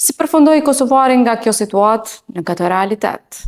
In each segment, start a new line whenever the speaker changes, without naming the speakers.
Si përfundoi kosovari nga kjo situatë në këtë realitet?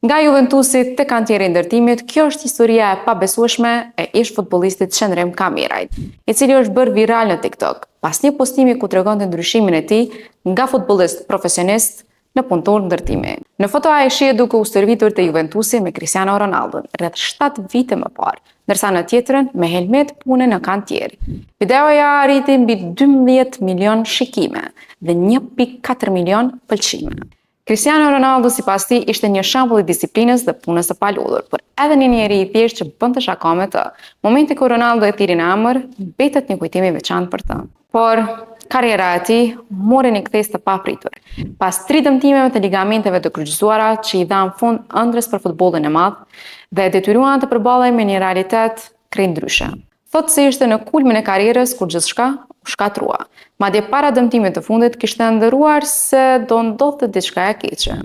Nga Juventusi te kantieri i ndërtimit, kjo është historia e pabesueshme e ish-futbollistit Qëndrim Kamerajt, i cili është bërë viral në TikTok, pas një postimi ku tregonte ndryshimin e tij nga futbollist profesionist në punëtor ndërtimi. Në foto ai shihet duke u stërvitur te Juventusi me Cristiano Ronaldon rreth 7 vite më parë, ndërsa në tjetrën me helmet pune në kantier. Videoja arriti mbi 12 milion shikime dhe 1.4 milion pëlqime. Cristiano Ronaldo sipas tij ishte një shembull i disiplinës dhe punës së palodhur, por edhe një njeri i thjeshtë që bënte shaka me të. Momenti kur Ronaldo e thirri në emër, mbetet një kujtim i veçantë për të. Por karriera e tij mori një kthesë të papritur. Pas tri dëmtimeve të ligamenteve të kryqëzuara që i dhanë fund ëndrrës për futbollin e madh dhe e detyruan të përballej me një realitet krejt ndryshe. Thotë se ishte në kulmin e karrierës kur gjithçka u shkatërrua. Madje para dëmtimit të fundit kishte ëndërruar se do ndodhte diçka e keqe.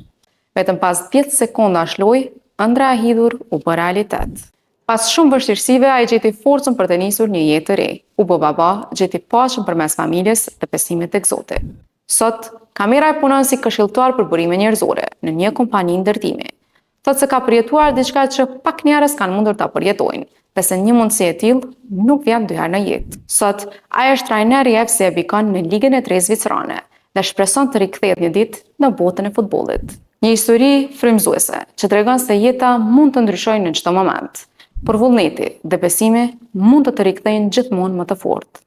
Vetëm pas 10 sekondash lojë, ëndrra e hidhur u bë realitet. Pas shumë vështirësive, ai gjeti forcën për të nisur një jetë të re. U bë baba, gjeti paqen përmes familjes dhe besimit tek Zoti. Sot, Kameraj punon si këshilltar për burime njerëzore në një kompani ndërtimi. Thotë se ka përjetuar diçka që pak njerëz kanë mundur ta përjetojnë dhe se një mundësi e tillë nuk vjen dy herë në jetë. Sot, ai është trajner i FC Ebikon në Ligën e Tretë Zvicerane dhe shpreson të rikthehet një ditë në botën e futbollit. Një histori frymëzuese që tregon se jeta mund të ndryshojë në çdo moment, por vullneti dhe besimi mund të të rikthejnë gjithmonë më të fortë.